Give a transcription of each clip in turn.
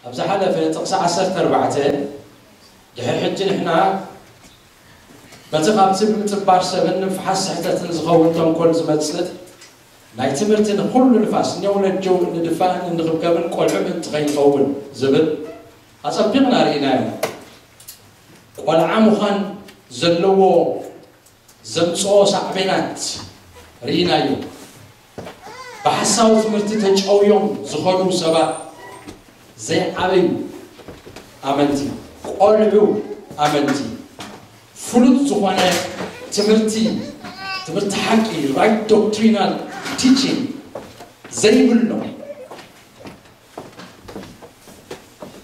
ኣብ ዝሓለፈ ጥቕሲ ዓሰርተ ኣርባዕተ፣ ድሕሪ ሕጂ ንሕና በቲ ካብቲ ብምጥባር ሰብን ንምፍሓስ ስሕተትን ዝኸውን ተንኮል ዝመጽእ ናይ ትምህርቲ ንኹሉ ንፋስ ኔውለጀው እንድፋእን እንኽብከብን ቆልዑ ምእንቲ ከይንኸውን ዝብል ኣጸቢቕና ርኢናዮ። ቆልዓ ምዃን ዘለዎ ዘምጽኦ ሳዕቤናት ርኢናዮ። ብሓሳዊ ትምህርቲ ተጨውዮም ዝኸዱ ሰባት ዘይዓበዩ ኣመንቲ፣ ቆልዑ ኣመንቲ፣ ፍሉጥ ዝኾነ ትምህርቲ፣ ትምህርቲ ሓቂ፣ right doctrinal teaching ዘይብሎም፣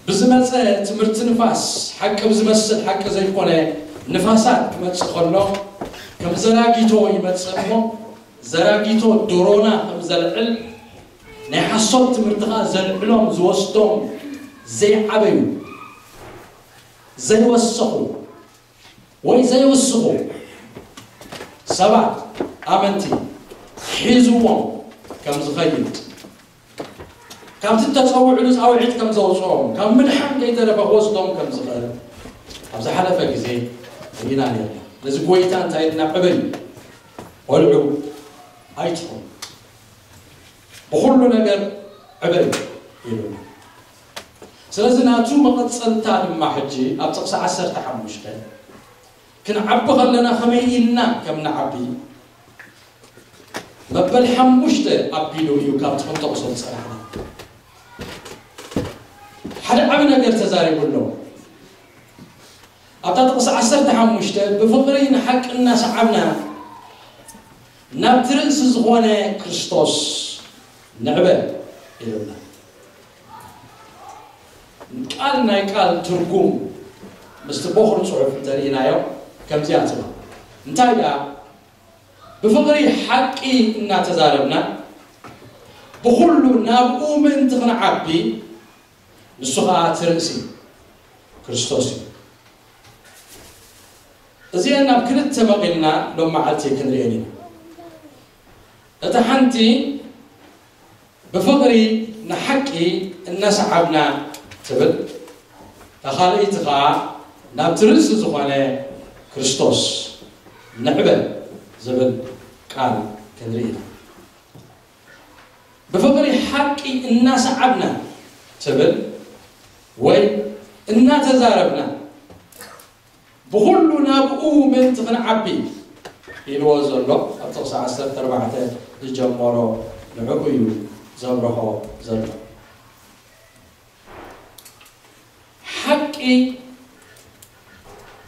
ብዝመጸ ትምህርቲ ንፋስ፣ ሓቂ ብዝመስል ሓቂ ዘይኮነ ንፋሳት ክመጽእ ከሎ፣ ከም ዘራጊቶ ይመጽእ እሞ፣ ዘራጊቶ ዶሮና ከም ዘልዕል፣ ናይ ሓሶት ትምህርቲ ኸኣ ዘልዕሎም ዝወስዶም ዘይዓበዩ፣ ዘይወሰኹ ወይ ዘይውስኹ ሰባት፣ ኣመንቲ፣ ሒዝዎም ከም ዝኸይድ፣ ካብቲ እተጸውዕሉ ጻውዒት ከም ዘውጽኦም፣ ካብ ምድሓን ከይተረፈ ክወስዶም ከም ዝኽእል ኣብ ዝሓለፈ ግዜ ርኢና ነርና። ነዚ ጎይታ እንታይ ኢልና? ዕበዩ፣ ቆልዑ ኣይትኹኑ፣ ብኹሉ ነገር ዕበዩ ኢሉና። ስለዚ ናቱ መቐጸልታ ድማ ሕጂ ኣብ ጥቕሲ ዓሰርተ ሓሙሽተ፣ ክንዓቢ ከለና ከመይ ኢልና ከም ንዓቢ፣ መበል ሓሙሽተ ኣቢሉ እዩ ካብቲ ክንጠቕሶ ዝጸናሕና። ሓደ ዓቢ ነገር ተዛሪቡ ኣሎ። ኣብታ ጥቕሲ ዓሰርተ ሓሙሽተ፣ "ብፍቕሪ ንሓቂ እናሰዓብና ናብቲ ርእሲ ዝኾነ ክርስቶስ ንዕበ" ኢሉና። ቃል ናይ ቃል ትርጉም ምስቲ ቦኽሪ ጽሑፍ እንተርኢናዮ ከምዚኣ ትብል። እንታይ ደኣ? ብፍቕሪ ሓቂ እናተዛረብና፣ ብኹሉ ናብኡ ምእንቲ ክንዓቢ፣ ንሱ ኸኣ እቲ ርእሲ ክርስቶስ እዩ። እዚአን ናብ ክልተ መቒልና ሎም መዓልቲ ክንርእየን ኢና። እታ ሓንቲ ብፍቕሪ ንሓቂ እናሰዓብና ትብል፣ እታ ካልኣይቲ ኸኣ ናብቲ ርእሲ ዝኾነ ክርስቶስ ንዕበ ዝብል ቃል ክንርኢ ኢና። ብፍቕሪ ሓቂ እናሰዓብና ትብል ወይ እናተዛረብና ብኹሉ ናብኡ ምእንቲ ክንዓቢ ኢልዎ ዘሎ ኣብ ጥቕሲ ዓሰርተ ኣርባዕተ ዝጀመሮ ንዕኡ እዩ ዘብርሆ ዘሎ። ሓቂ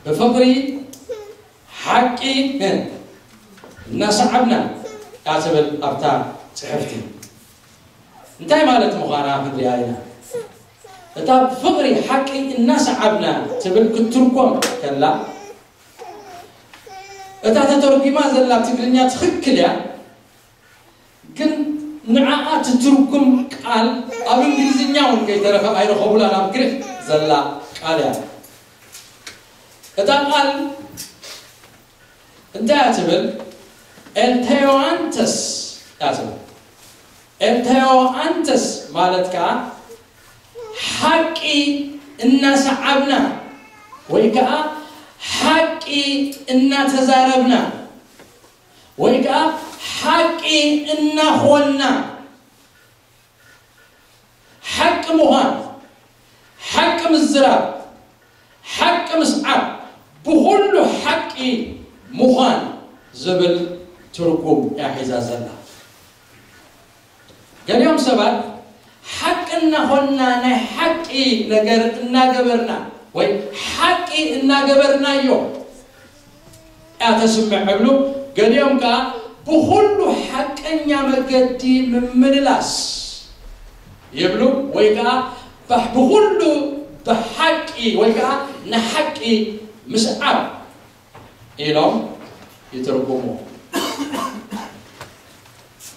ብፍቕሪ ሓቂ እናሰዓብና እያ ትብል ኣብታ ጽሕፍቲ። እንታይ ማለት ምዃና ክንሪኣ ኢና። እታ ብፍቕሪ ሓቂ እናሰዓብና ትብል ክትትርጎም ከላ፣ እታ ተተርጒማ ዘላ ትግርኛ ትኽክል እያ፣ ግን ንዓኣ ትትርጉም ቃል ኣብ እንግሊዝኛ እውን ከይተረፈ ኣይረኸቡላን፣ ኣብ ግሪክ ዘላ ቃል እያ። እታ ቃል እንታይ እያ ትብል? ኤልቴዮኣንተስ እያ ትብል። ኤልቴዮኣንተስ ማለት ከዓ ሓቂ እናሰዓብና ወይ ከዓ ሓቂ እናተዛረብና ወይ ከዓ ሓቂ እናኾንና፣ ሓቂ ምዃን፣ ሓቂ ምዝራብ፣ ሓቂ ምስዓብ፣ ብኹሉ ሓቂ ምዃን ዝብል ትርጉም እያ ሒዛ ዘላ። ገሊኦም ሰባት ሓቂ እናኾንና ናይ ሓቂ ነገር እናገበርና ወይ ሓቂ እናገበርናዮ እያ ተስምዕ እብሉ። ገሊኦም ከዓ ብኹሉ ሓቀኛ መገዲ ምምልላስ ይብሉ፣ ወይ ከዓ ባሕ-፣ ብኹሉ ብሓቂ ወይ ከዓ ንሓቂ ምስዓብ ኢሎም ይትርጉሙ።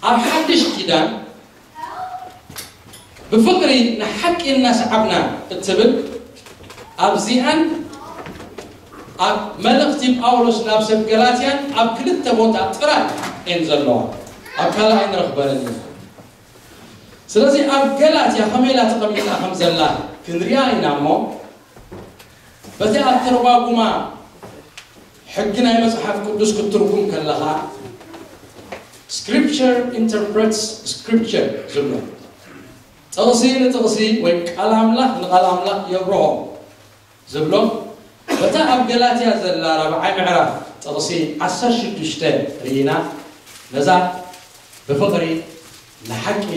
ኣብ ሓድሽ ኪዳን ብፍቕሪ ንሓቂ እናሰዓብና እትብል ኣብዚኣን ኣብ መልእኽቲ ጳውሎስ ናብ ሰብ ገላትያን ኣብ ክልተ ቦታ ጥራይ እየን ዘለዋ፣ ኣብ ካልእ ኣይንረኽበንን ኢና። ስለዚ ኣብ ገላትያ ከመይ ኢላ ተቐሚጣ ከም ዘላ ክንሪኣ ኢና እሞ፣ በቲ ኣተረጓጉማ ሕጊ ናይ መጽሓፍ ቅዱስ ክትትርጉም ከለኻ፣ Scripture interprets Scripture ዝብሎ፣ ጥቕሲ ንጥቕሲ ወይ ቃል ኣምላኽ ንቓል ኣምላኽ የብርሆ ዝብሎ፣ በታ ኣብ ገላትያ ዘላ ራብዓይ ምዕራፍ ጥቕሲ ዓሰርተ ሽዱሽተ ርኢና፣ ነዛ ብፍቕሪ ንሓቂ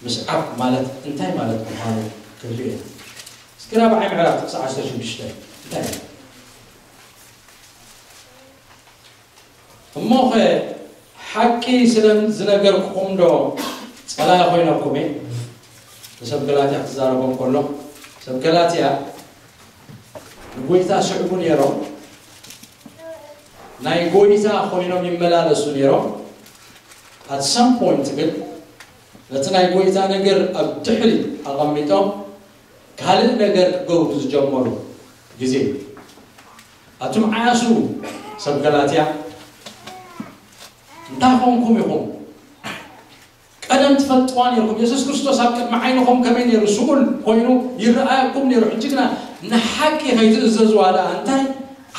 ምስዓብ ማለት እንታይ ማለት ምዃኑ ክንርኢ ኢና። እስኪ ራብዓይ ምዕራፍ ጥቕሲ ዓሰርተ ሽዱሽተ እንታይ እዩ? እሞኸ ሓቂ ስለ ዝነገርኩኹም ዶ ጸላኢ ኮይነኩም እየ? ንሰብ ገላትያ ክዛረቦም ከሎ፣ ሰብ ገላትያ ንጎይታ ስዕቡ ነይሮም፣ ናይ ጎይታ ኮይኖም ይመላለሱ ነይሮም። At some point ግን ነቲ ናይ ጎይታ ነገር ኣብ ድሕሪ ኣቐሚጦም ካልእ ነገር ክገብሩ ዝጀመሩ ግዜ፣ ኣቱም ዓያሱ ሰብ ገላትያ፣ እንታይ ኾንኩም ኢኹም? ቀደም ትፈልጥዋ ነይርኩም። የሱስ ክርስቶስ ኣብ ቅድሚ ዓይንኹም ከመይ ነይሩ? ስኡል ኮይኑ ይረኣየኩም ነይሩ። ሕጂ ግና ንሓቂ ከይትእዘዝዋ ደኣ እንታይ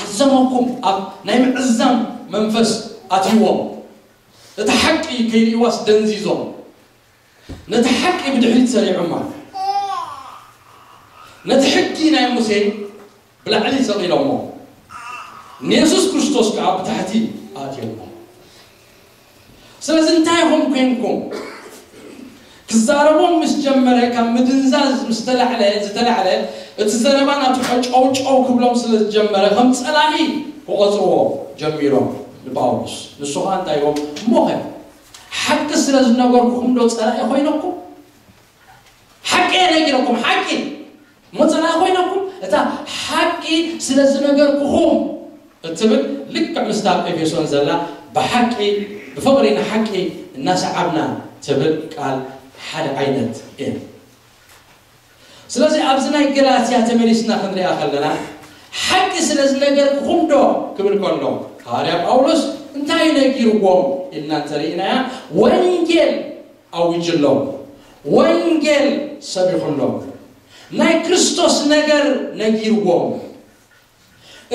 ዓዘመኩም? ኣብ ናይ ምዕዛም መንፈስ ኣትይዎም። እቲ ሓቂ ከይርእይዋስ ደንዚዞም። ነቲ ሓቂ ብድሕሪት ሰሪዖማ። ነቲ ሕጊ ናይ ሙሴ ብላዕሊ ሰቒሎሞ። ንየሱስ ክርስቶስ ከኣ ብታሕቲ ኣእትዮሞ። ስለዚ እንታይ ኢኹም ኮይንኩም? ክዛረቦም ምስ ጀመረ፣ ካብ ምድንዛዝ ምስ ተላዕለ፣ ዝተላዕለ፣ እቲ ዘረባ ናቱ ጨውጨው ክብሎም ስለ ዝጀመረ፣ ከም ጸላኢ ክቖጽርዎ ጀሚሮም ንጳውሎስ። ንሱ ኸኣ እንታይ ኢሎም? እሞኸ ሓቂ ስለ ዝነገርኩኹም ዶ ጸላኢ ኮይነኩም? ሓቂ እየ ነጊረኩም፣ ሓቂ እሞ ጸላኢ ኮይነኩም፣ እታ ሓቂ ስለ ዝነገርኩኹም እትብል ልክዕ ምስታ ኣብ ኤፌሶን ዘላ ብሓቂ፣ ብፍቕሪ ንሓቂ እናሰዓብና ትብል ቃል ሓደ ዓይነት እየን። ስለዚ ኣብዚ ናይ ገላትያ ተመሊስና ክንሪኣ ከለና፣ ሓቂ ስለ ዝነገርኩኹም ዶ ክብል ከሎ፣ ሃዋርያ ጳውሎስ እንታይ ነጊርዎም ኢልና እንተርኢናያ፣ ወንጌል ኣዊጅሎም፣ ወንጌል ሰቢኹሎም፣ ናይ ክርስቶስ ነገር ነጊርዎም።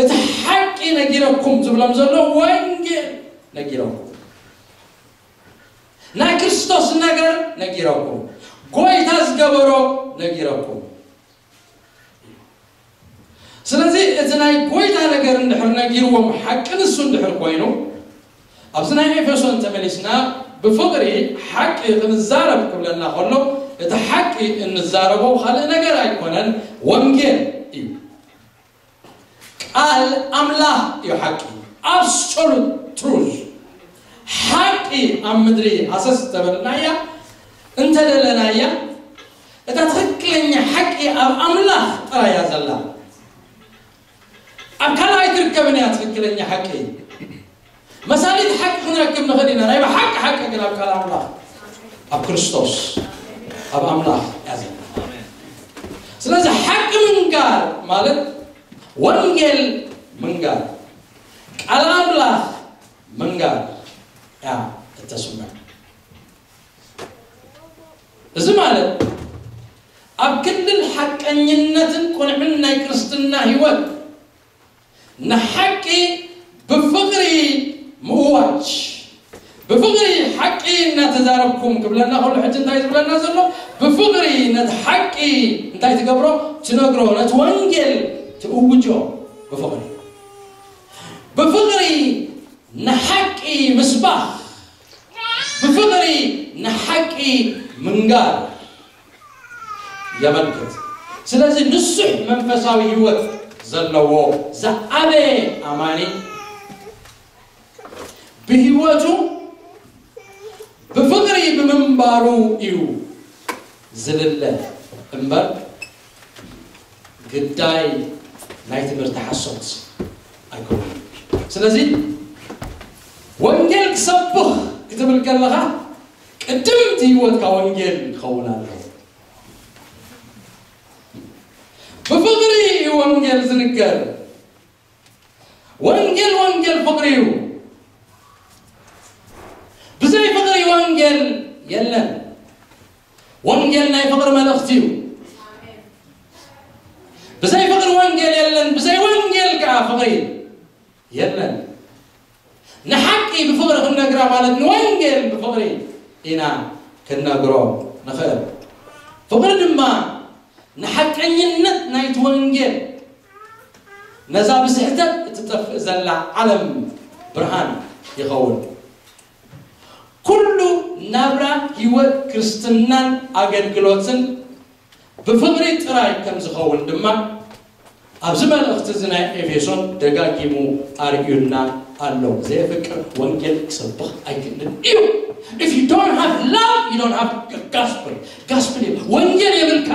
እቲ ሓቂ ነጊረኩም ዝብሎም ዘሎ ወንጌል ነጊረኩም። ናይ ክርስቶስ ነገር ነጊረኩም። ጎይታ ዝገበሮ ነጊረኩም። ስለዚ እቲ ናይ ጎይታ ነገር እንድሕር ነጊርዎም ሓቂ ንሱ እንድሕር ኮይኑ፣ ኣብዚ ናይ ኤፌሶን ተመሊስና ብፍቕሪ ሓቂ ክንዛረብ ክብለና ከሎ፣ እቲ ሓቂ እንዛረቦ ካልእ ነገር ኣይኮነን፣ ወንጌል እዩ። ቃል ኣምላኽ እዩ ሓቂ። Absolute truth። ሓቂ ኣብ ምድሪ ሃሰስ እንተበልናያ፣ እንተደለናያ፣ እታ ትኽክለኛ ሓቂ ኣብ ኣምላኽ ጥራይ እያ ዘላ። ኣብ ካልእ ኣይትርከብን እያ ትኽክለኛ ሓቂ። መሳሊት ሓቂ ክንረክብ ንኽእል ኢና። ናይ ብሓቂ ሓቂ ግን ኣብ ቃል ኣምላኽ፣ ኣብ ክርስቶስ፣ ኣብ ኣምላኽ እያ ዘላ። ስለዚ ሓቂ ምንጋር ማለት ወንጌል ምንጋር፣ ቃል ኣምላኽ ምንጋር እያ እተስምዕ። እዚ ማለት ኣብ ክልል ሓቀኝነትን ቅኑዕን ናይ ክርስትና ህይወት ንሓቂ ብፍቕሪ ምእዋጅ። ብፍቕሪ ሓቂ እናተዛረብኩም ክብለና ከሎ፣ ሕጂ እንታይ ዝብለና ዘሎ? ብፍቕሪ ነቲ ሓቂ እንታይ ትገብሮ? ትነግሮ። ነቲ ወንጌል ትእውጆ ብፍቕሪ። ብፍቕሪ ንሓቂ ምስባኽ፣ ብፍቕሪ ንሓቂ ምንጋር የመልክት። ስለዚ ንሱሕ መንፈሳዊ ህይወት ዘለዎ ዝዓበየ ኣማኒ ብህይወቱ ብፍቕሪ ብምንባሩ እዩ ዝልለ እምበር፣ ግዳይ ናይ ትምህርቲ ሓሶት ኣይኮነን። ስለዚ ወንጌል ክሰብኽ ክትብል ከለኻ፣ ቅድም እቲ ህይወትካ ወንጌል ክኸውን ኣለዎ። ብፍቕሪ እዩ ወንጌል ዝንገር። ወንጌል፣ ወንጌል ፍቕሪ እዩ። ብዘይ ፍቕሪ ወንጌል የለን። ወንጌል ናይ ፍቕሪ መልእኽቲ እዩ። ከኣ ፍቕሪ የለን። ንሓቂ ብፍቕሪ ክንነግራ ማለት ንወንጌል ብፍቕሪ ኢና ክንነግሮ ንኽእል። ፍቕሪ ድማ ንሓቀኝነት ናይቲ ወንጌል፣ ነዛ ብስሕተት እትጠፍእ ዘላ ዓለም ብርሃን ይኸውን። ኩሉ ናብራ ህይወት ክርስትናን ኣገልግሎትን ብፍቕሪ ጥራይ ከም ዝኸውን ድማ ኣብዚ መልእኽቲ እዚ ናይ ኤፌሶን ደጋጊሙ ኣርእዩና ኣሎ። ዘየፍቅር ወንጌል ክሰብኽ ኣይክእልን እዩ። If you don't have love, you don't have gospel. Gospel የብልካ፣ ወንጌል የብልካ።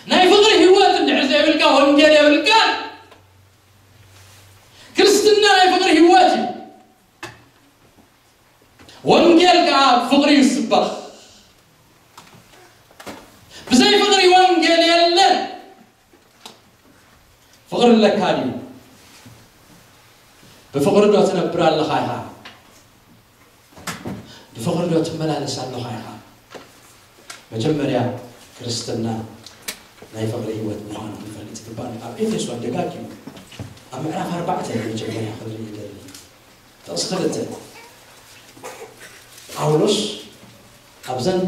ናይ ፍቕሪ ህይወት እንድሕር ዘይብልካ፣ ወንጌል የብልካ። ክርስትና ናይ ፍቕሪ ህይወት እዩ። ወንጌል ከዓ ፍቕሪ ይስበኽ። ብዘይ ፍቕሪ ወንጌል የለን። ፍቕሪ ኣለካ ድዩ? ብፍቕሪ ዶ ትነብር ኣለኻ ኢኻ? ብፍቕሪ ዶ ትመላለስ ኣለኻ ኢኻ? መጀመርያ ክርስትና ናይ ፍቕሪ ህይወት ምዃኑ ክንፈልጥ ይግባእ። ኣብ ኤፌሶን ደጋጊሙ ኣብ ምዕራፍ ኣርባዕተ መጀመርያ ክንርኢ ይደሊ። ጥቕሲ ክልተ፣ ጳውሎስ ኣብዘን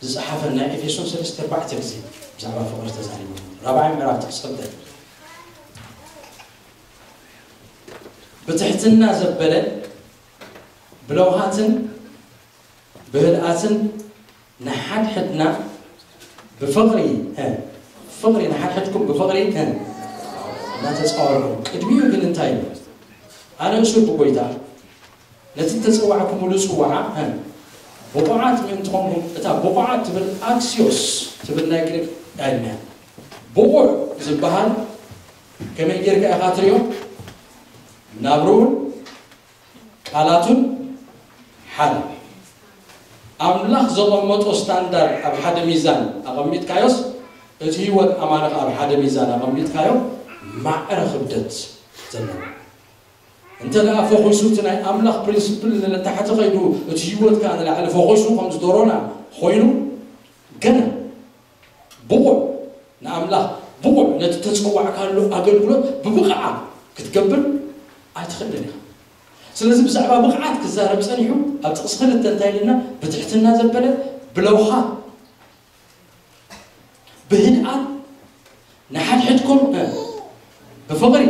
ዝጸሓፈን ናይ ኤፌሶን ሰለስተ ኣርባዕተ ግዜ ብዛዕባ ፍቕሪ ተዛሪቡ። ራብዓይ ምዕራፍ ጥቕሲ ክልተ፣ ብትሕትና ዘበለ ብለውሃትን ብህድኣትን ንሓድሕድና ብፍቕሪ፣ እ፣ ፍቕሪ ንሓድሕድኩም ብፍቕሪ፣ እ፣ እናተጻወርኩም። ቅድሚኡ ግን እንታይ እዩ? ኣነ እሱር ብጎይታ ነቲ እተጸዋዕኩምሉ ጽዋዓ፣ እ፣ ብቑዓት ምእንቲ ኾንኩም። እታ ብቑዓት ትብል ኣክሲዮስ ትብል ናይ ግሪክ ቃል እያ። ብቑዕ ዝበሃል ከመይ ጌርካ ኢኻ ትሪኦ? ናብርኡን ቃላቱን ሓደ። ኣምላኽ ዘቐመጦ ስታንዳርድ ኣብ ሓደ ሚዛን ኣቐሚጥካዮስ፣ እቲ ህይወት ኣማልኽ ኣብ ሓደ ሚዛን ኣቐሚጥካዮ፣ ማዕረ ክብደት ዘለዎ። እንተ ደኣ ፈኺሱ እቲ ናይ ኣምላኽ ፕሪንስፕል ንታሕቲ ኸይዱ፣ እቲ ህይወት ከኣ ንላዕሊ ፈኺሱ ከም ዝዶሮና ኾይኑ፣ ገና ብቑዕ ንኣምላኽ ብቑዕ ነቲ ተጸዋዕካሉ ኣገልግሎት ብብቕዓት ክትገብር ኣይትኽእልን ኢኻ። ስለዚ ብዛዕባ ብቕዓት ክዛረብ ጸኒሑ ኣብ ጥቕሲ ክልተ እንታይ ኢልና? ብትሕትና ዘበለ ብለውሃት ብህድኣት ንሓድሕድኩም፣ እ፣ ብፍቕሪ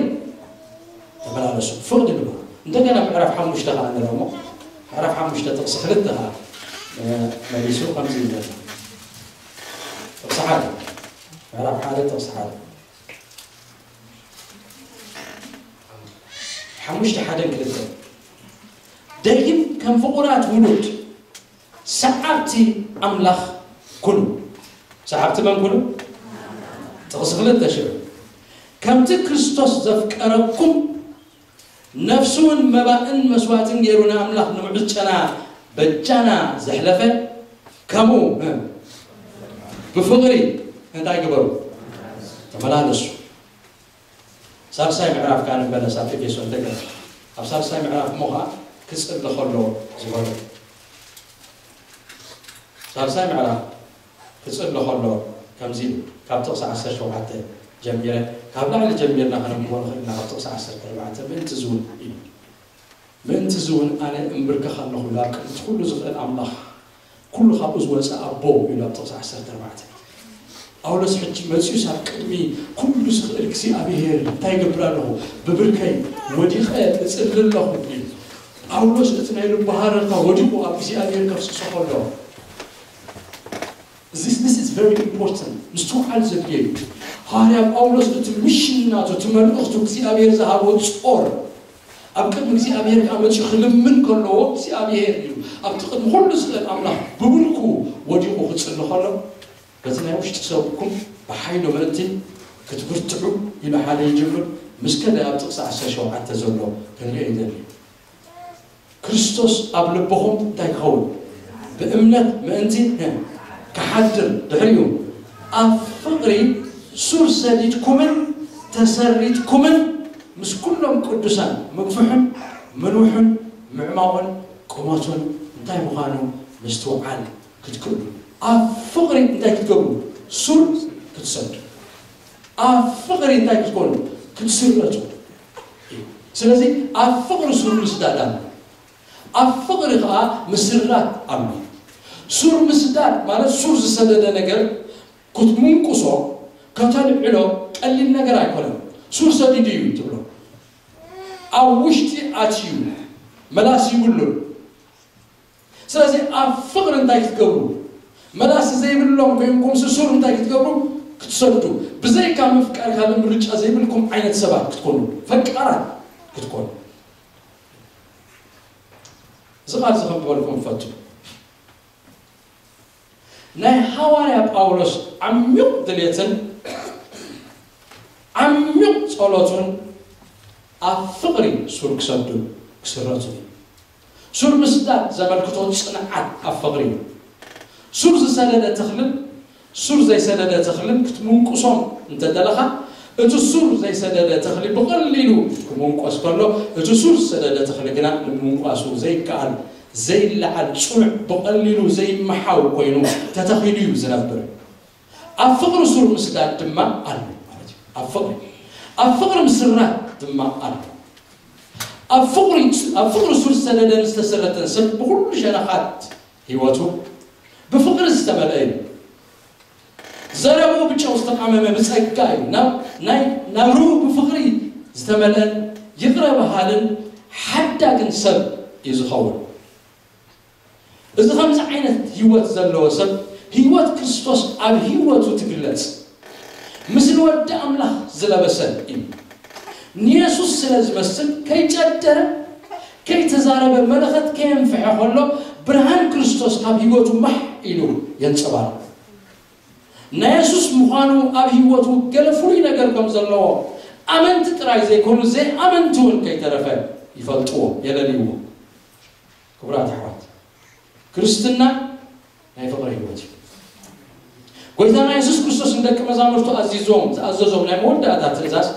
ተመላለሱ። ፍቕሪ ድማ እንደገና ምዕራፍ ሓሙሽተ ከኣ ንረሞ። ምዕራፍ ሓሙሽተ ጥቕሲ ክልተ ከኣ፣ እ፣ መሊሱ ከምዚ ይብል። ጥቕሲ ሓደ፣ ምዕራፍ ሓደ ጥቕሲ ሓደ። ሓሙሽተ ሓደን ክልተን። ደጊም ከም ፍቑራት ውሉድ ሰዓብቲ ኣምላኽ ኩኑ። ሰዓብቲ መን ኩኑ? ጥቕሲ ክልተ ሽዑ። ከምቲ ክርስቶስ ዘፍቀረኩም ነፍሱ እውን መባእን መስዋእትን ገይሩ ንኣምላኽ ንምዑዝ ጨና በጃና ዘሕለፈ፣ ከምኡ፣ እ፣ ብፍቕሪ እንታይ ግበሩ? ተመላለሱ። ሳልሳይ ምዕራፍ ከኣ ንመለስ፣ ኣብ ኤፌሶን ደገ ኣብ ሳልሳይ ምዕራፍ እሞ ኸኣ ክጽሊ ከሎ ዝበሎ። ሳልሳይ ምዕራፍ ክጽሊ ከሎ ከምዚ ኢሉ፣ ካብ ጥቕሲ ዓሰርተ ሸውዓተ ጀሚረ፣ ካብ ላዕሊ ጀሚርና ከነንብቦ ንኽእል ኢና። ካብ ጥቕሲ ዓሰርተ ኣርባዕተ ምእንቲ ዝውን ኢሉ፣ ምእንቲ ዝውን ኣነ እምብርከኽ ኣለኹ ኢሉ፣ ኣብ ቅድሚ ኩሉ ዝኽእል ኣምላኽ፣ ኩሉ ካብኡ ዝወጸ ኣቦ ኢሉ ኣብ ጥቕሲ ዓሰርተ ኣርባዕተ። ጳውሎስ ሕጂ መጺኡስ ኣብ ቅድሚ ኩሉ ዝኽእል እግዚኣብሔር እንታይ ይገብር ኣለኹ? ብብርከይ ወዲቐ እጽሊ ኣለኹ ኢሉ። ጳውሎስ እቲ ናይ ልቡ ሃረርታ ወዲቑ ኣብ እግዚኣብሔር ከፍስሶ ከሎ፣ this, this is very important። ምስትውዓል ዘድልዮ እዩ። ሃዋርያ ጳውሎስ እቲ ሚሽን ናቱ፣ እቲ መልእኽቱ፣ እግዚኣብሔር ዝሃቦ ጾር፣ ኣብ ቅድሚ እግዚኣብሔር ከኣ መጺኡ ክልምን ከለዎ፣ እግዚኣብሔር እዩ ኣብቲ ቅድሚ ኩሉ ዝኽእል ኣምላኽ ብብርኩ ወዲቑ ክጽሊ ከሎ፣ በቲ ናይ ውሽጢ ሰብኩም ብሓይሉ ምእንቲ ክትብርትዑ ኢሉ ሓደ ይጅምር። ምስ ከደ ኣብ ጥቕሲ ዓሰርተ ሸውዓተ ዘሎ ክንሪኦ ይደሊ። ክርስቶስ ኣብ ልብኹም እንታይ ክኸውን? ብእምነት ምእንቲ ክሓድር፣ ድሕሪኡ ኣብ ፍቕሪ ሱር ሰዲድኩምን ተሰሪትኩምን ምስ ኩሎም ቅዱሳን ምግፍሕን ምንውሕን ምዕማቑን ቁመቱን እንታይ ምዃኑ ምስትውዓል ክትክእሉ፣ ኣብ ፍቕሪ እንታይ ክትገብሩ? ሱር ክትሰዱ። ኣብ ፍቕሪ እንታይ ክትኮኑ? ክትስረቱ እዩ። ስለዚ ኣብ ፍቕሪ ሱር ምስዳድ ኣሎ፣ ኣብ ፍቕሪ ከዓ ምስራት ኣሎ። ሱር ምስዳድ ማለት ሱር ዝሰደደ ነገር ክትምንቁሶ፣ ከተልዕሎ ቀሊል ነገር ኣይኮነን። ሱር ሰዲዱ እዩ ትብሎ፣ ኣብ ውሽጢ ኣትዩ፣ መላስ ይብሉን። ስለዚ ኣብ ፍቕሪ እንታይ ክትገብሩ? መላስ ዘይብሎም ኮይንኩም ስሱር እንታይ ክትገብሩ? ክትሰዱ። ብዘይካ ምፍቃር ካልእ ምርጫ ዘይብልኩም ዓይነት ሰባት ክትኮኑ፣ ፈቃራት ክትኮኑ። እዚ ቃል እዚ ከም ዝበልኩም ፈቱ። ናይ ሃዋርያ ጳውሎስ ዓሚቕ ድሌትን ዓሚቕ ጸሎቱን ኣብ ፍቕሪ ሱር ክሰዱ ክስረቱ እዩ። ሱር ምስዳድ ዘመልክቶ ጽንዓት ኣብ ፍቕሪ እዩ። ሱር ዝሰደደ ተኽልን ሱር ዘይሰደደ ተኽልን ክትምንቁሶም እንተደለኻ፣ እቲ ሱር ዘይሰደደ ተኽሊ ብቐሊሉ ክምንቆስ ከሎ፣ እቲ ሱር ዝሰደደ ተኽሊ ግና ንምንቋሱ ዘይከኣል፣ ዘይለዓል፣ ጽኑዕ፣ ብቐሊሉ ዘይመሓው ኮይኑ ተተኺሉ እዩ ዝነብር። ኣብ ፍቕሪ ሱር ምስዳድ ድማ ኣሎ ማለት እዩ። ኣብ ፍቕሪ ኣብ ፍቕሪ ምስራት ድማ ኣሎ። ኣብ ፍቕሪ ኣብ ፍቕሪ ሱር ዝሰደደን ዝተሰረተን ሰብ ብኹሉ ሸነኻት ህይወቱ ብፍቕሪ ዝተመልአ እዩ። ዘረብኡ ብጨው ዝተቓመመ ብጸጋ እዩ። ናብ ናይ ናብርኡ ብፍቕሪ ዝተመልአን ይቕረ በሃልን ሓዳግን ሰብ እዩ ዝኸውን። እዚ ከምዚ ዓይነት ህይወት ዘለዎ ሰብ፣ ህይወት ክርስቶስ ኣብ ህይወቱ ትግለጽ። ምስሊ ወዲ ኣምላኽ ዝለበሰ እዩ። ንየሱስ ስለ ዝመስል፣ ከይጨደረ፣ ከይተዛረበ፣ መለኸት ከየንፍሐ ከሎ፣ ብርሃን ክርስቶስ ካብ ህይወቱ ማሕ ኢሉ የንጸባርቕ። ናይ የሱስ ምዃኑ ኣብ ህይወቱ ገለ ፍሉይ ነገር ከም ዘለዎ ኣመንቲ ጥራይ ዘይኮኑ ዘይኣመንቲ እውን ከይተረፈ ይፈልጥዎ፣ የለልይዎ። ክቡራት ኣሕዋት፣ ክርስትና ናይ ፍቕሪ ህይወት እዩ። ጎይታና የሱስ ክርስቶስ ንደቂ መዛሙርቱ ኣዚዞም ዝኣዘዞም ናይ መወዳእታ ትእዛዝ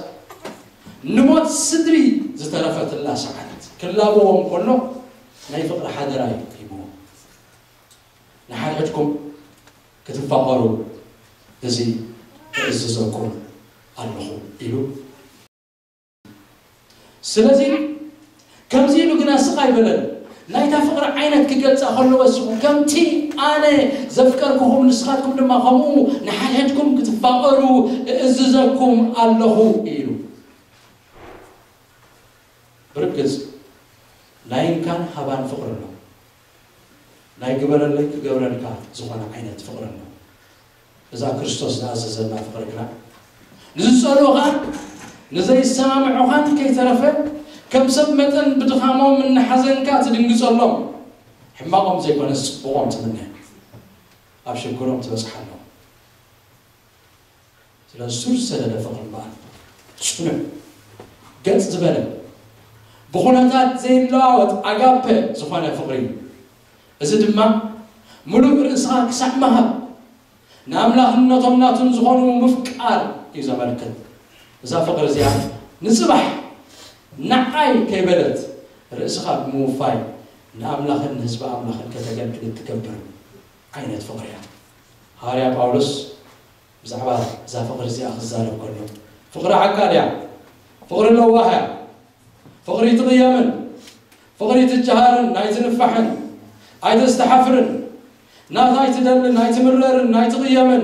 ንሞት ስድሪ ዝተረፈትላ ሰዓት ክላበዎም ከሎ ናይ ፍቕሪ ሓደራ እዩ ሂብዎም። ንሓድሕድኩም ክትፋቐሩ እዚ እእዝዘኩም ኣለኹ ኢሉ። ስለዚ ከምዚ ኢሉ ግና ስቕ ኣይበለን። ናይታ ፍቕሪ ዓይነት ክገልጻ ከሎ ወሲኹ፣ ከምቲ ኣነ ዘፍቀርኩኹም ንስኻትኩም ድማ ከምኡ ንሓድሕድኩም ክትፋቐሩ እእዝዘኩም ኣለኹ ኢሉ። ብርግጽ ናይ እንካን ሃባን ፍቕሪ ኣሎ። ናይ ግበረለይ ክገብረልካ ዝኾነ ዓይነት ፍቕሪ ኣሎ። እዛ ክርስቶስ ዝኣዘዘና ፍቕሪ ግና ንዝጸልኡኻን ንዘይሰማምዑኻን ከይተረፈ ከም ሰብ መጠን ብድኻሞም እናሓዘንካ ትድንግጸሎም። ሕማቖም ዘይኮነስ ጽቡቖም ትምነ፣ ኣብ ሽግሮም ትበጽሓሎም። ስለዚ ሱር ዝሰደደ ፍቕሪ እምበኣር ጽኑዕ፣ ገጽ ዝበለ፣ ብኹነታት ዘይለዋወጥ ኣጋፐ ዝኾነ ፍቕሪ እዩ። እዚ ድማ ምሉእ ርእስኻ ክሳዕ ምሃብ፣ ንኣምላኽነቶም ናቱን ዝኾኑ ምፍቃር እዩ ዘመልክት። እዛ ፍቕሪ እዚኣ ንጽባሕ ንዓይ ከይበለት ርእስኻ ብምውፋይ ንኣምላኽን ንህዝቢ ኣምላኽን ከተገልግል እትገብር ዓይነት ፍቕሪ እያ። ሃዋርያ ጳውሎስ ብዛዕባ እዛ ፍቕሪ እዚኣ ክዛረብ ከሎ፣ ፍቕሪ ዓቃል እያ፣ ፍቕሪ ለዋህ እያ፣ ፍቕሪ ትቕየምን፣ ፍቕሪ ትጀሃርን ኣይትንፋሕን፣ ኣይተስተሓፍርን፣ ናታ ኣይትደልን፣ ኣይትምረርን፣ ኣይትቕየምን፣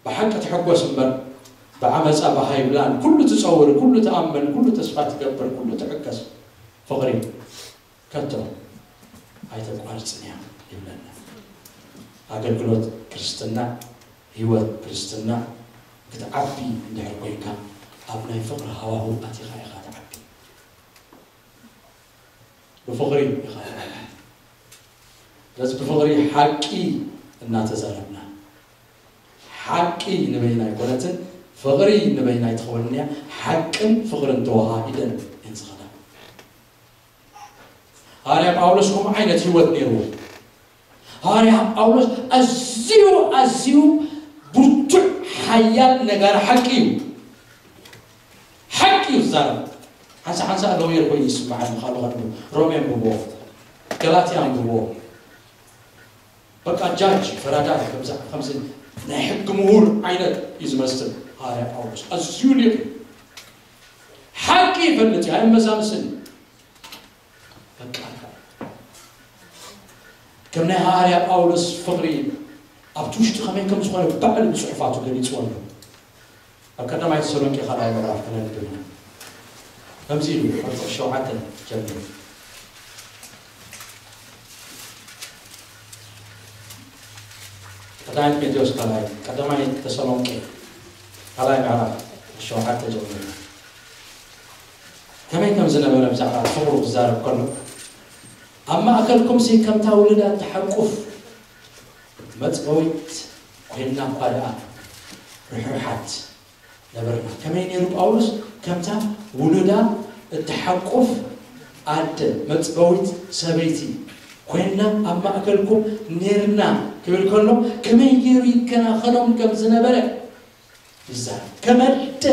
ብሓቂ ትሕጎስ እምበር ብዓመፃ ባህ ኣይብላን። ኩሉ ትፀውር፣ ኩሉ ትኣምን፣ ኩሉ ተስፋ ትገብር፣ ኩሉ ትዕገስ። ፍቕሪ ከቶ ኣይተቋርፅን እያ ይብለና። ኣገልግሎት ክርስትና፣ ህይወት ክርስትና ክትዓቢ እንድሕር ኮይንካ፣ ኣብ ናይ ፍቕሪ ሃዋሁ ኣቲኻ ኢኻ ትዓቢ። ብፍቕሪ ኢኻ ትዓቢ። ስለዚ ብፍቕሪ ሓቂ እናተዛረብና፣ ሓቂ ንበይና ኣይኮነትን፣ ፍቕሪ ንበይና ኣይትኸውንን እያ። ሓቅን ፍቕርን ተወሃሂደን እየን ዝኸዳ። ሃዋርያ ጳውሎስ ከምኡ ዓይነት ህይወት ነይርዎ። ሃዋርያ ጳውሎስ ኣዝዩ፣ ኣዝዩ ብርቱዕ ሓያል ነጋሪ ሓቂ እዩ። ሓቂ እዩ ዝዛረብ። ሓንሳ ሓንሳ ኣለውየር ኮይኑ ይስምዓኒ፣ ካልኦ ከንብብ፣ ሮሜ ኣንብብዎ፣ ገላትያ ኣንብብዎ። በቃ ጃጅ፣ ፈራዳይ፣ ከምዚ፣ ከምዚ ናይ ሕጊ ምሁር ዓይነት እዩ ዝመስል ሃዋርያ ጳውሎስ። ኣዝዩ ሊቕ እዩ። ሓቂ ይፈልጥ እዩ፣ ኣይመሳምስን እዩ። በቃ ከም ናይ ሃዋርያ ጳውሎስ ፍቕሪ ኣብቲ ውሽጢ ከመይ ከም ዝኾነ ባዕሉ ብጽሑፋቱ ገሊጽዎ ኣሎ። ኣብ ቀዳማይ ተሰሎንቄ ካልኣይ ምዕራፍ ክነንብብ ኢና። ከምዚ ኢሉ ቁጽሪ ሸውዓተ ጀሚሩ። ቀዳማይ ጢሞቴዎስ ካልኣይ፣ ቀዳማይ ተሰሎንቄ ካልኣይ ምዕራፍ ሸውዓተ ጀሚሩ። ከመይ ከም ዝነበረ ብዛዕባ ፍቕሩ ክዛረብ ከሎ፣ ኣብ ማእከልኩም ሲ ከምታ ውሉዳት ትሓቁፍ መጽወዊት ኮይና እኳ ደኣ ርሕርሓት ነበርና። ከመይ ነይሩ ጳውሎስ? ከምታ ውሉዳ እትሓቁፍ ኣደ መጽወዊት ሰበይቲ ኮይና ኣብ ማእከልኩም ኔርና ክብል ከሎ፣ ከመይ ገይሩ ይከናኸኖም ከም ዝነበረ ይዛረብ። ከም ኣደ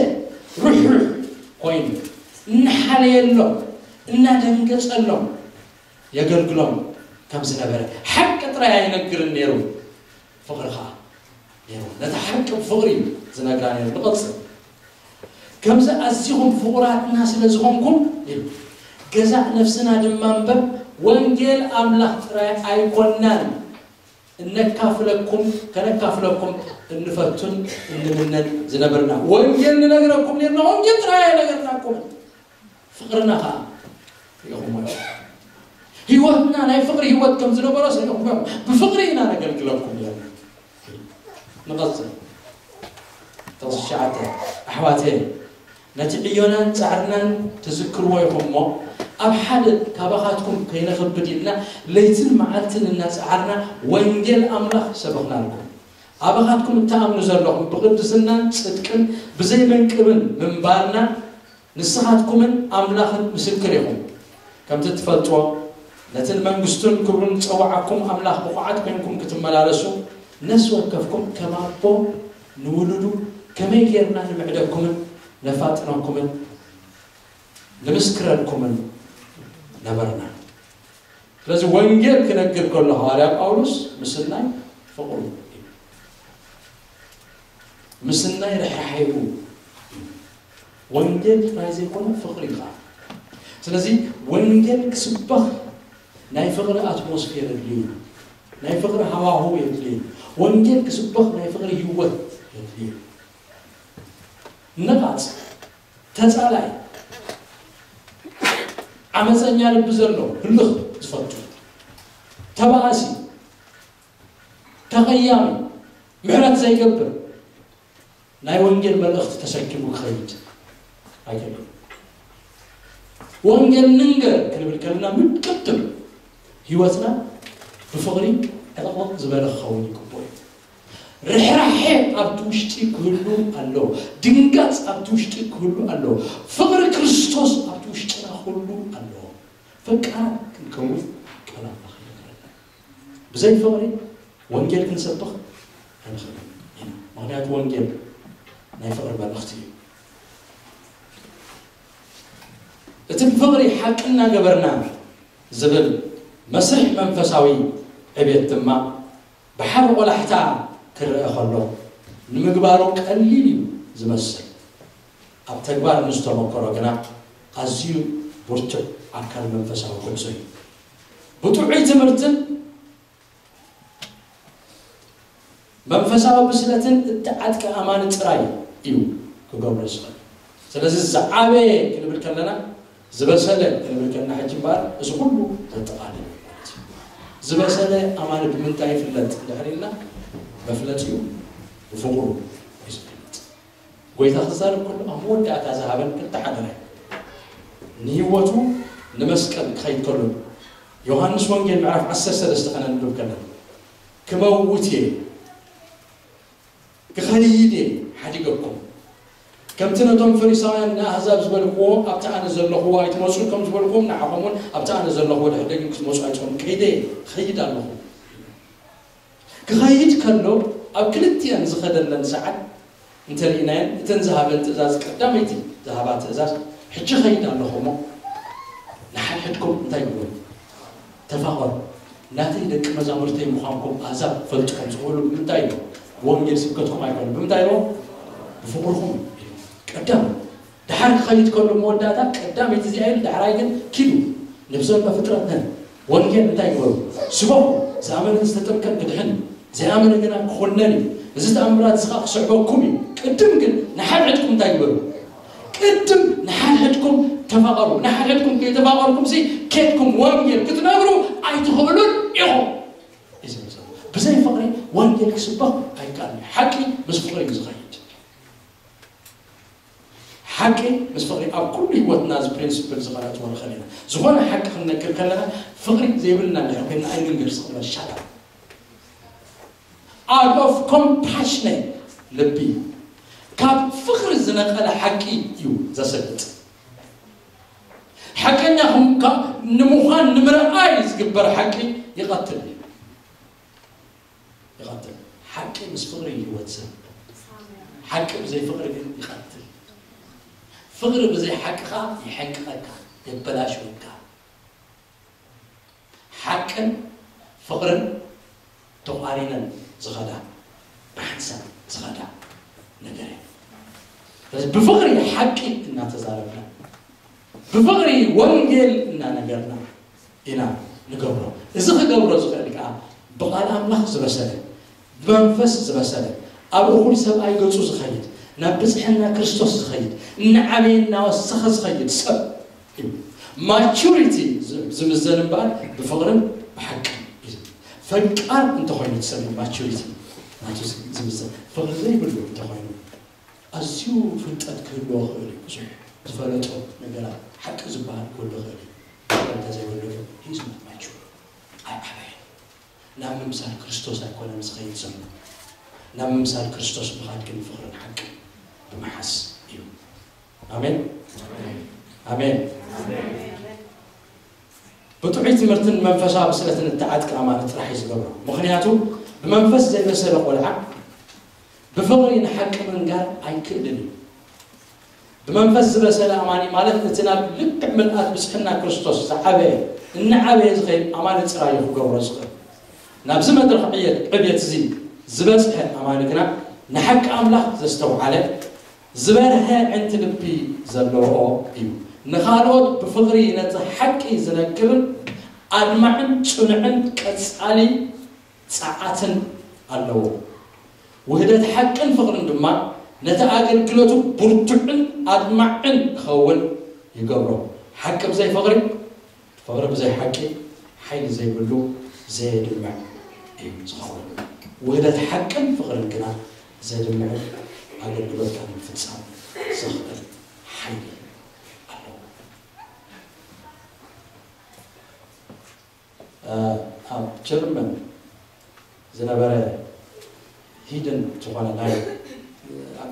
ርሕሩሕ ኮይኑ እናሓለየሎም እናደንገጸሎም የገልግሎም ከም ዝነበረ ሓቂ ጥራይ ኣይነግርን ነይሩ፣ ፍቕሪ ኸዓ ነይሩ። ነቲ ሓቂ ብፍቕሪ እዩ ዝነግራ ነይሩ። ንቐጽል። ከምዚ ኣዚኹም ፍቑራትና ስለ ዝኾንኩም ኢሉ፣ ገዛእ ነፍስና ድማ እምበር ወንጌል ኣምላኽ ጥራይ ኣይኮናን እነካፍለኩም፣ ከነካፍለኩም እንፈቱን እንምነን ዝነበርና። ወንጌል ንነግረኩም ነርና፣ ወንጌል ጥራይ ኣይነገርናኩም። ፍቕርና ኸዓ ርኢኹምዎ ኢኹም። ህይወትና ናይ ፍቕሪ ህይወት ከም ዝነበሮስ ርኢኹምዎ ኢኹም። ብፍቕሪ ኢና ነገልግለኩም ነርና። ንቐጽል። ጥቕሲ ትሽዓተ። ኣሕዋተየ፣ ነቲ ዕዮናን ጻዕርናን ትዝክርዎ ኢኹም እሞ፣ ኣብ ሓደ ካባኻትኩም ከይነኽብድ ኢልና ለይትን መዓልትን እናጸዓርና ወንጌል ኣምላኽ ሰበኽናልኩም። ኣባኻትኩም እትኣምኑ ዘለኹም ብቕድስናን ጽድቅን ብዘይ መንቅብን ምንባርና ንስኻትኩምን ኣምላኽን ምስክር ኢኹም። ከምቲ እትፈልጥዎ፣ ነቲ ንመንግስቱን ክብሩን ዝጸውዓኩም ኣምላኽ ብቑዓት ኮይንኩም ክትመላለሱ፣ ነፍሲ ወከፍኩም ከም ኣቦ ንውሉዱ ከመይ ጌርና ንምዕደኩምን ነፋጥነኩምን ንምስክረልኩምን ነበርና። ስለዚ ወንጌል ክነግር ከሎ ሃዋርያ ጳውሎስ ምስናይ ፍቕሩ እዩ። ምስናይ ርሕራሐኡ እዩ። ወንጌል ጥራይ ዘይኮነ ፍቕሪ እዩ ኸዓ። ስለዚ ወንጌል ክስበኽ ናይ ፍቕሪ ኣትሞስፌር የድልዩ እዩ። ናይ ፍቕሪ ሃዋህው የድልዩ እዩ። ወንጌል ክስበኽ ናይ ፍቕሪ ህይወት የድልዩ እዩ። ነቓጽ፣ ተጻላይ፣ ዓመፀኛ ልቢ ዘሎ፣ ህልኽ ዝፈቱ፣ ተባኣሲ፣ ተቐያሚ፣ ምሕረት ዘይገብር፣ ናይ ወንጌል መልእኽቲ ተሰኪሙ ክኸይድ ኣይደልን። ወንጌል ንንገር ክንብል ከለና ምቅድም ህይወትና ብፍቕሪ ዕጥቕጥቕ ዝበለ ክኸውን ይግብኦ እዩ። ርሕራሐ ኣብቲ ውሽጢ ክህሉ ኣለዎ። ድንጋጽ ኣብቲ ውሽጢ ክህሉ ኣለዎ። ፍቕሪ ክርስቶስ ኣብቲ ውሽጥና ክህሉ ኣለዎ። ፈቃራት ክንከውን ቃል ኣምላኽ ይነግረና። ብዘይ ፍቕሪ ወንጌል ክንሰብኽ ኣይንኽእልን ኢና። ምኽንያቱ ወንጌል ናይ ፍቕሪ መልእኽቲ እዩ። እቲ ብፍቕሪ ሓቂ እናገበርና ዝብል መስርሕ መንፈሳዊ ዕቤት ድማ ብሓደ ቆላሕታ ክረአ ከሎ ንምግባሩ ቀሊል እዩ ዝመስል። ኣብ ተግባር ምስ ተመኮሮ ግና ኣዝዩ ብርቱዕ ኣካል መንፈሳዊ ጉዕዞ እዩ። ብጥዑይ ትምህርትን መንፈሳዊ ብስለትን እተዓጥቀ ኣማኒ ጥራይ እዩ ክገብሮ ዝኽእል። ስለዚ ዝዓበየ ክንብል ከለና፣ ዝበሰለ ክንብል ከለና ሕጂ እምበኣር እዚ ኩሉ ዘጠቓልል እዩ ማለት እዩ። ዝበሰለ ኣማኒ ብምንታይ ይፍለጥ እንድሕር ኢልና፣ መፍለጢኡ ብፍቕሩ እዩ ዝፍለጥ። ጎይታ ክዛረብ ከሎ ኣብ መወዳእታ ዝሃበን ክልተ ሓደራ እዩ። ንህይወቱ ንመስቀል ክኸይድ ከሎ፣ ዮሃንስ ወንጌል ምዕራፍ ዓሰርተ ሰለስተ ከነንብብ ከለና፣ ክመውት እየ፣ ክኸይድ እየ፣ ሓዲገኩም። ከምቲ ነቶም ፈሪሳውያን ንኣህዛብ ዝበልክዎ፣ ኣብቲ ኣነ ዘለኽዎ ኣይትመጹን ከም ዝበልክዎም፣ ንዓኹም እውን ኣብቲ ኣነ ዘለኽዎ ድሕር ደጊም ክትመጹ ኣይትኽእሉን። ከይደ እየ፣ ክኸይድ ኣለኹ። ክኸይድ ከሎ ኣብ ክልቲኤን ዝኸደለን ሰዓት እንተርኢናየን፣ እተን ዝሃበን ትእዛዝ፣ ቀዳመይቲ ዝሃባ ትእዛዝ፣ "ሕጂ ኸይድ ኣለኹ እሞ ንሓድሕድኩም እንታይ ግበሩ? ተፋቐሩ። ናተይ ደቂ መዛሙርተይ ምዃንኩም ኣህዛብ ክፈልጡ ከም ዝኽእሉ ብምንታይ ኢሉ? ብወንጌል ስብከትኩም ኣይኮነን። ብምንታይ ኢሉ? ብፍቕርኹም" ኢሉ። ቀዳም ድሓር ክኸይድ ከሎ መወዳእታ ቀዳመይቲ እዚኣ ኢሉ፣ ዳሕራይ ግን ኪዱ፣ ነብሰ ወከፍ ፍጥረት ነን። ወንጌል እንታይ ይግበሩ? ስበኹ፣ ዝኣመነ ዝተጠምቀን ክድሕን፣ ዘይኣመነ ግና ክኾነን እዩ። እዚ ተኣምራት እዚ ኸዓ ክስዕበኩም እዩ። ቅድም ግን ንሓድሕድኩም እንታይ ግበሩ? ቅድም ንሓድሕድኩም ተፋቐሩ። ንሓድሕድኩም ከይተፋቐርኩም ሲ ኬድኩም ወንጌል ክትነግሩ ኣይትኽእሉን ኢኹም። እዩ ዝብል ዘሎ። ብዘይ ፍቕሪ ወንጌል ክስበኽ ኣይከኣልን እዩ። ሓቂ ምስ ፍቕሪ እዩ ዝኸይድ። ሓቂ ምስ ፍቕሪ ኣብ ኩሉ ህይወትና እዚ ፕሪንስፕል ዝኸነጥዎ ንኽእል ኢና። ዝኾነ ሓቂ ክንነግር ከለና ፍቕሪ ዘይብልና እንድሕር ኮይና ኣይንንገር ዝኽእልና ሻታ። Out of compassion ልቢ ካብ ፍቕሪ ዝነቐለ ሓቂ እዩ ዘሰልጥ። ሓቀኛ ንኻ ንምዃን ንምርኣይ ዝግበር ሓቂ ይቐትል እዩ። ይቐትል። ሓቂ ምስ ፍቕሪ እዩ ህይወት ሰብ። ሓቂ ብዘይ ፍቕሪ ግን ይቐትል። ፍቕሪ ብዘይ ሓቂ ኸዓ ይሕንቅቐካ፣ የበላሽወካ። ሓቅን ፍቕርን ተቋሪነን ዝኸዳ፣ ብሓንሳብ ዝኸዳ ነገር እየ። ስለዚ ብፍቕሪ ሓቂ እናተዛረብና፣ ብፍቕሪ ወንጌል እናነገርና ኢና ንገብሮ። እዚ ክገብሮ ዝኽእል ከዓ ብቓል ኣምላኽ ዝበሰለ፣ ብመንፈስ ዝበሰለ፣ ኣብ እኹል ሰብኣይ ገጹ ዝኸይድ፣ ናብ ብጽሕና ክርስቶስ ዝኸይድ፣ እናዓበየ እናወሰኸ ዝኸይድ ሰብ እዩ። ማቹሪቲ ዝምዘን እምበኣር ብፍቕርን ብሓቅን እዩ። ፈቃር እንተኾይኑ እቲ ሰብ እዩ ማቹሪቲ ናቱ ዝምዘን። ፍቕሪ ዘይብሉ እንተኾይኑ ኣዝዩ ፍልጠት ክህልዎ ይኽእል እዩ። ብዙሕ ዝፈለጦ ነገራት ሓቂ ዝበሃል ክህሉ ይኽእል እዩ። ፍቕሪ እንተዘይብሉ ግን he is not mature። ኣይዓበየን። ናብ ምምሳል ክርስቶስ ኣይኮነን ዝኸይድ ዘሎ። ናብ ምምሳል ክርስቶስ ምኻድ ግን ፍቕርን ሓቅን ብምሓዝ እዩ። ኣሜን፣ ኣሜን። ብጥዑይ ትምህርትን መንፈሳዊ ብስለትን እተዓጥቀ ኣማኒ ጥራሕ እዩ ዝገብሮ። ምኽንያቱ ብመንፈስ ዘይበሰለ ቆልዓ ብፍቕሪ ንሓቂ ምንጋር ኣይክእልን እዩ። ብመንፈስ ዝበሰለ ኣማኒ ማለት እቲ ናብ ልክዕ ምልኣት ብጽሕና ክርስቶስ ዝዓበየ፣ እናዓበየ ዝኸይድ ኣማኒ ጥራይ እዩ ክገብሮ ዝኽእል። ናብዚ መድረኽ ዕየት ዕብየት እዚ ዝበጽሐ ኣማኒ ግና ንሓቂ ኣምላኽ ዘስተውዓለ ዝበርሀ ዕንቲ ልቢ ዘለዎ እዩ። ንኻልኦት ብፍቕሪ ነቲ ሓቂ ዝነግርን ኣድማዕን ጽኑዕን ቀጻሊ ጸዓትን ኣለዎ። ውህደት ሓቅን ፍቕርን ድማ ነቲ ኣገልግሎቱ ብርቱዕን ኣድማዕን ክኸውን ይገብሮ። ሓቂ ብዘይ ፍቕሪ፣ ፍቕሪ ብዘይ ሓቂ ሓይሊ ዘይብሉ ዘየድምዕ እዩ ዝኸውን። ውህደት ሓቅን ፍቕርን ግና ዘድምዕን ኣገልግሎትካ ንምፍጻም ዘኽእል ሓይሊ ኣለዎ። ኣብ ጀርመን ዝነበረ ሂድን ዝኾነ ናይ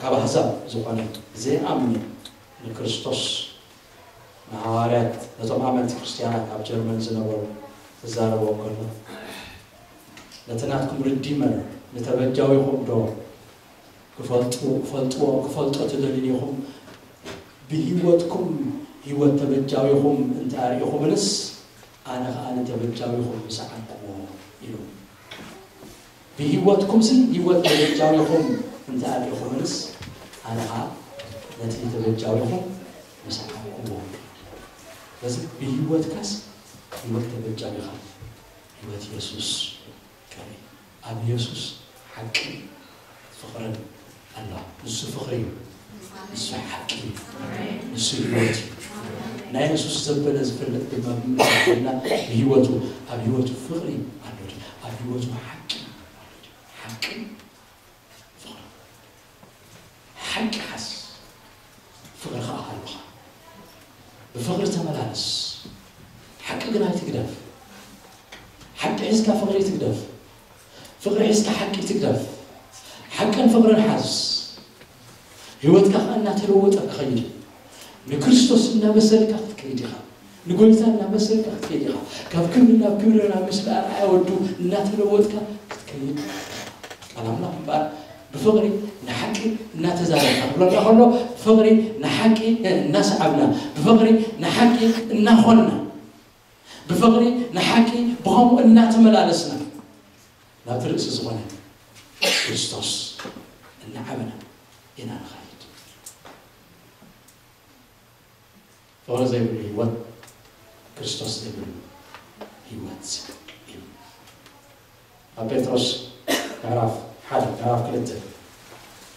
ካብ ኣህዛብ ዝኾነ ዘይኣምኑ ንክርስቶስ ንሃዋርያት ነቶም ኣመንቲ ክርስትያናት ኣብ ጀርመን ዝነበሩ ክዛረቦ ከሎ ነቲ ናትኩም ሪዲመር ንተበጃዊኹም ዶ ክፈልጡ ክፈልጥዎ ክፈልጦ ትደልዩ ኢኹም? ብህይወትኩም ህይወት ተበጃዊኹም እንተ ኣርኢኹምንስ ኣነ ኸኣ ንተበጃዊኹም ምሰዓብኩዎ ኢሉ። ብህይወትኩምሲ ህይወት ተበጃዊኹም እንተ ኣርኢኹምንስ ኣነ ኸኣ ነቲ ተበጃዊኹም ምሰዓብኩዎ። ስለዚ ብህይወትካስ ህይወት ተበጃዊኻ ህይወት የሱስ ቀሪ ኣብ የሱስ ሓቂ ፍቕርን ኣሎ። ንሱ ፍቕሪ እዩ። ንሱ ሓቂ እዩ። ንሱ ህይወት እዩ። ናይ የሱስ ዘበለ ዝፈልጥ ድማ ብምእንታና ብህይወቱ ኣብ ህይወቱ ፍቕሪ ኣሎ። ኣብ ህይወቱ ሓቂ ኣሎ። ሓቂ ፍቕሪ ሓቂ ሓዝ። ፍቕሪ ኸዓ ኣልብኻ ብፍቕሪ ተመላለስ። ሓቂ ግን ኣይትግደፍ። ሓቂ ሒዝካ ፍቕሪ ትግደፍ። ፍቕሪ ሒዝካ ሓቂ ትግደፍ። ሓቅን ፍቕርን ሓዝ። ህይወትካ ኸዓ እናተለወጠ ክኸይድ ንክርስቶስ እናመሰልካ ክትከይድ ኢኻ። ንጎይታ እናመሰልካ ክትከይድ ኢኻ። ካብ ክብሪ ናብ ክብሪ ናብ ምስሊ ኣርኣያ ወዱ እናተለወጥካ ክትከይድ ኢኻ። ቃል ኣምላኽ እምበኣር ብፍቕሪ ንሓቂ እናተዛረብና ክብለና ከሎ ብፍቕሪ ንሓቂ እናሰዓብና ብፍቕሪ ንሓቂ እናኾንና ብፍቕሪ ንሓቂ ብኸምኡ እናተመላለስና ናብቲ ርእሲ ዝኾነ ክርስቶስ እናዓበና ኢና ንኸይድ። ፍቕሪ ዘይብሉ ህይወት ክርስቶስ ዘይብሉ ህይወት እዩ። ኣብ ጴጥሮስ ምዕራፍ ሓደ ምዕራፍ ክልተ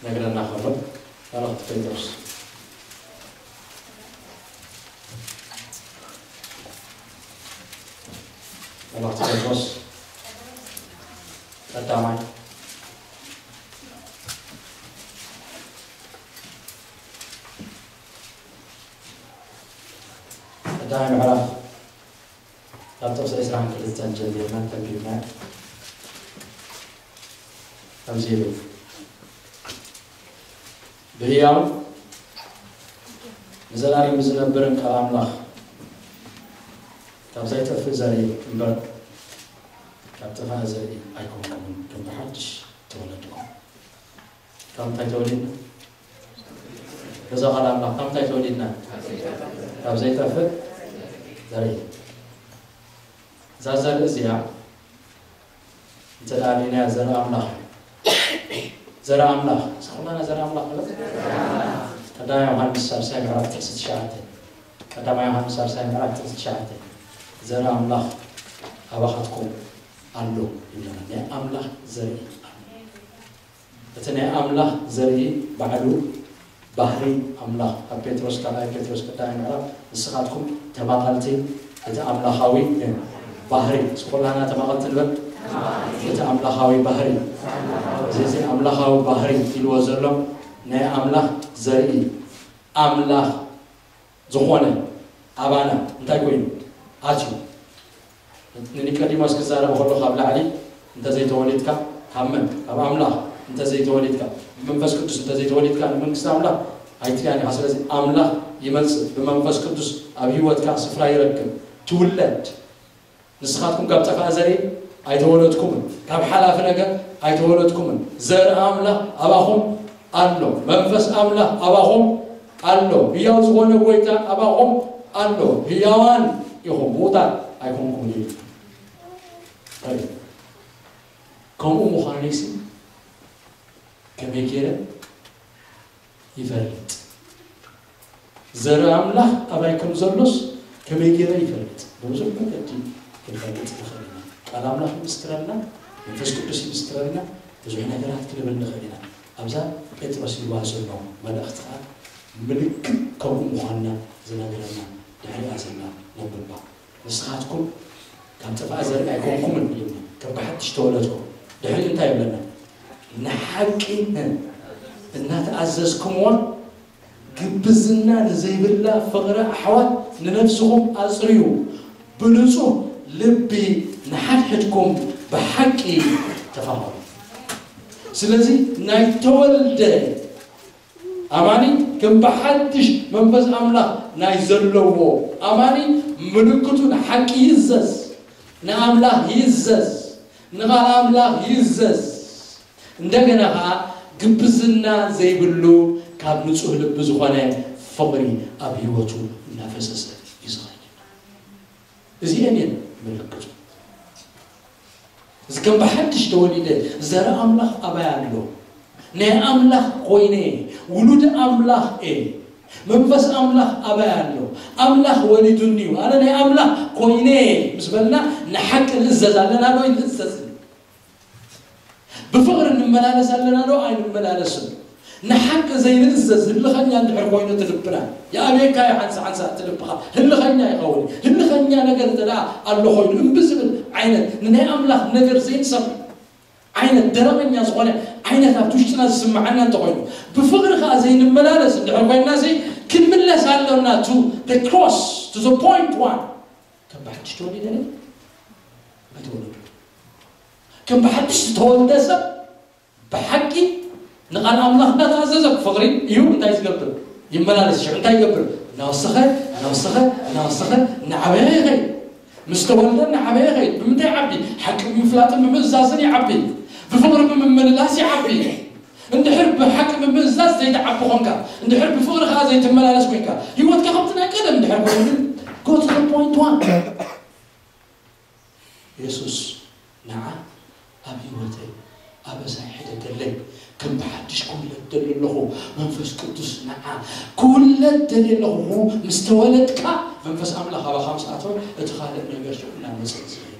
ነግረና ከሎ፣ መልእኽቲ ጴጥሮስ፣ መልእኽቲ ጴጥሮስ ቀዳማይ ቀዳማይ ምዕራፍ ካብ ጥቕሲ ዕስራን ክልተን ጀሚርና ተንቢብና። ከምዚ ይብል፣ ብህያው ንዘላለም ብዝነብርን ቃል ኣምላኽ ካብ ዘይጠፍእ ዘርኢ እምበር ካብ ጠፋኢ ዘርኢ ኣይኮንኩምን፣ ከም ብሓድሽ ተወለድኩም። ካብ እንታይ ተወሊድና? በዛ ቃል ኣምላኽ ካብ እንታይ ተወሊድና? ካብ ዘይጠፍእ ዘርኢ። እዛ ዘርኢ እዚኣ እንተ ደኣ ርኢናያ ዘርኢ ኣምላኽ እዩ። ዘርኢ ኣምላኽ፣ እስኪ ኩላና ዘርኢ ኣምላኽ ንበል። ቀዳማይ ዮሃንስ ሳልሳይ ምዕራፍ ጥቕሲ ትሽዓተ። ቀዳማይ ዮሃንስ ሳልሳይ ምዕራፍ ጥቕሲ ትሽዓተ። ዘርኢ ኣምላኽ ኣባኻትኩም ኣሎ ይብለና። ናይ ኣምላኽ ዘርኢ ኣሎ። እቲ ናይ ኣምላኽ ዘርኢ ባዕሉ ባህሪ ኣምላኽ። ኣብ ጴጥሮስ፣ ካልኣይ ጴጥሮስ ቀዳማይ ምዕራፍ፣ ንስኻትኩም ተማቐልቲ እቲ ኣምላኻዊ ባህሪ። እስኪ ኩላና ተማቐልቲ ንበል። እቲ ኣምላኻዊ ባህሪ። እዚ፣ እዚ ኣምላኻዊ ባህሪ ኢልዎ ዘሎ ናይ ኣምላኽ ዘርኢ፣ ኣምላኽ ዝኾነ ኣባና እንታይ ኮይኑ ኣትዩ? ንኒቆዲሞስ ክዛረብ ከሎ፣ ካብ ላዕሊ እንተዘይተወሊድካ፣ ካብ መን? ካብ ኣምላኽ እንተዘይተወሊድካ፣ ብመንፈስ ቅዱስ እንተዘይተወሊድካ ንመንግስቲ ኣምላኽ ኣይትርያን ኢኻ። ስለዚ ኣምላኽ ይመጽእ ብመንፈስ ቅዱስ ኣብ ህይወትካ ስፍራ ይረክብ። ትውለድ። ንስኻትኩም ካብ ጠፋኢ ዘርኢ ኣይተወለድኩምን፣ ካብ ሓላፊ ነገር ኣይተወለድኩምን። ዘርኢ ኣምላኽ ኣባኹም ኣሎ። መንፈስ ኣምላኽ ኣባኹም ኣሎ። ህያው ዝኾነ ጐይታ ኣባኹም ኣሎ። ህያዋን ኢኹም፣ ምዉታት ኣይኮንኩምን እዩ። ኣይ፣ ከምኡ ምዃነይሲ ከመይ ገይረ ይፈልጥ? ዘርኢ ኣምላኽ ኣባይ ከም ዘሎስ ከመይ ገይረ ይፈልጥ? ብብዙሕ መገዲ ክንፈልጥ ንኽእል ኢና። ቃል ኣምላኽ ይምስክረልና፣ መንፈስ ቅዱስ ይምስክረልና፣ ብዙሕ ነገራት ክንብል ንኽእል ኢና። ኣብዛ ጴጥሮስ ኢልዋ ዘሎ መልእኽቲ ኸኣ ምልክት ከምኡ ምዃንና ዝነግረና ድሕሪኣ ዘላ ነንብባ። ንስኻትኩም ካብ ጠፋኢ ዘርኢ ኣይኮንኩምን ይብለና፣ ከም ብሓድሽ ተወለድኩም። ድሕሪኡ እንታይ ይብለና? ንሓቂ እናተኣዘዝኩምዋ ግብዝና ንዘይብላ ፍቕሪ ኣሕዋት ንነፍስኹም ኣጽርዩ፣ ብንጹህ ልቢ ንሓድሕድኩም ብሓቂ ተፋቐሩ። ስለዚ ናይ ተወልደ ኣማኒ ከም ብሓድሽ መንፈስ ኣምላኽ ናይ ዘለዎ ኣማኒ ምልክቱ ንሓቂ ይእዘዝ፣ ንኣምላኽ ይእዘዝ፣ ንቓል ኣምላኽ ይእዘዝ። እንደገና ኸዓ ግብዝና ዘይብሉ ካብ ንጹህ ልቢ ዝኾነ ፍቕሪ ኣብ ህይወቱ እናፈሰሰ እዩ ዝኸይድ። እዚአን እየን ምልክቱ። እዚ ከም ብሓድሽ ተወሊደ ዘርኢ ኣምላኽ ኣባይ ኣሎ። ናይ ኣምላኽ ኮይነ፣ ውሉድ ኣምላኽ እየ። መንፈስ ኣምላኽ ኣባይ ኣሎ። ኣምላኽ ወሊዱኒ እዩ። ኣነ ናይ ኣምላኽ ኮይነ ምስ በልና ንሓቂ ንእዘዝ ኣለና ዶ ኣይንእዘዝን? ብፍቕሪ እንመላለስ ኣለና ዶ ኣይንመላለስን? ንሓቂ ዘይንእዘዝ ህልኸኛ እንድሕር ኮይኑ እቲ ልብና፣ ይኣብየካ እዩ ሓንሳ ሓንሳ እቲ ልብኻ ህልኸኛ ይኸውን። ህልኸኛ ነገር እንተ ደኣ ኣሎ ኮይኑ እምቢ ዝብል ዓይነት፣ ንናይ ኣምላኽ ነገር ዘይንሰምዕ ዓይነት፣ ደረቐኛ ዝኾነ ዓይነት ኣብቲ ውሽጥና ዝስምዓና እንተኾይኑ፣ ብፍቕሪ ከኣ ዘይንመላለስ እንድሕር ኮይንና፣ እዚ ክንምለስ ኣሎና to the cross, to the point one። ከም ብሓድሽ ተወሊደ ኣይተወለድኩ። ከም ብሓድሽ ዝተወልደ ሰብ ብሓቂ ንቓል ኣምላኽ እናተኣዘዘ ብፍቕሪ እዩ እንታይ ዝገብር? ይመላለስ። ሽዑ እንታይ ይገብር? እናወሰኸ፣ እናወሰኸ፣ እናወሰኸ፣ እናዓበየ ይኸይድ። ምስ ተወልደ እናዓበየ ይኸይድ። ብምንታይ ይዓቢ? ሓቂ ብምፍላጥን ብምእዛዝን ይዓቢ። ብፍቕሪ ብምምልላስ ይዓቢ። እንድሕር ብሓቂ ብምእዛዝ ዘይትዓቢ ኾንካ፣ እንድሕር ብፍቕሪ ኸዓ ዘይትመላለስ ኮይንካ፣ ህይወትካ ከምቲ ናይ ቀደም እንድሕር ኮይኑ ግን፣ go to the point one። የሱስ ንዓ ኣብ ህይወተይ ኣበሳ ይሕደገለይ። ከም ብሓድሽ ክውለድ ደሊ ኣለኹ። መንፈስ ቅዱስ ንዓ ክውለድ ደሊ ኣለኹ። ምስ ተወለድካ መንፈስ ኣምላኽ ኣባኻ ምስ ኣተወ እቲ ካልእ ነገር ሽዑ እናመጸ እዩ ዝኸይድ።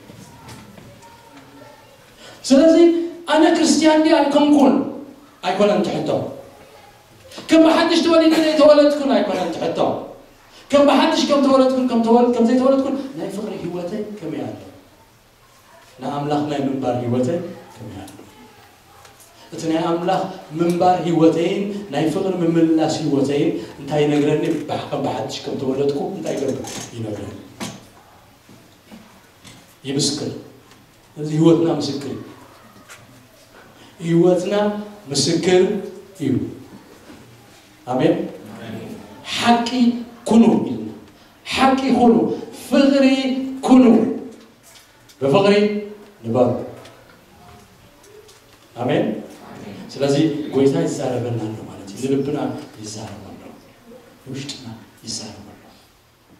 ስለዚ ኣነ ክርስትያን ድየ ኣይኮንኩን ኣይኮነን ትሕቶ። ከም ብሓድሽ ተወሊደ ዘይተወለድኩን ኣይኮነን ትሕቶ። ከም ብሓድሽ ከም ተወለድኩን ከም ተወል- ከም ዘይተወለድኩን ናይ ፍቕሪ ህይወተይ ከመይ ኣሎ? ንኣምላኽ ናይ ምንባር ህይወተይ ከመይ ኣሎ? እቲ ናይ ኣምላኽ ምንባር ህይወተይን ናይ ፍቕሪ ምምላስ ህይወተይን እንታይ ይነግረኒ? ብሓ- ከም ብሓድሽ ከም ተወለድኩ እንታይ ይገብር? ይነግረኒ፣ ይምስክር። እዚ ህይወትና ምስክር እዩ። ህይወትና ምስክር እዩ። ኣሜን። ሓቂ ኩኑ ኢልና፣ ሓቂ ኩኑ፣ ፍቕሪ ኩኑ፣ ብፍቕሪ ንበሩ። ኣሜን። ስለዚ ጎይታ ይዛረበና ኣሎ ማለት እዩ። ንልብና ይዛረብ ኣሎ፣ ንውሽጥና ይዛረብ ኣሎ።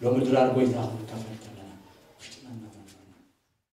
ሎሚ ድራር ጎይታ ክንካፈል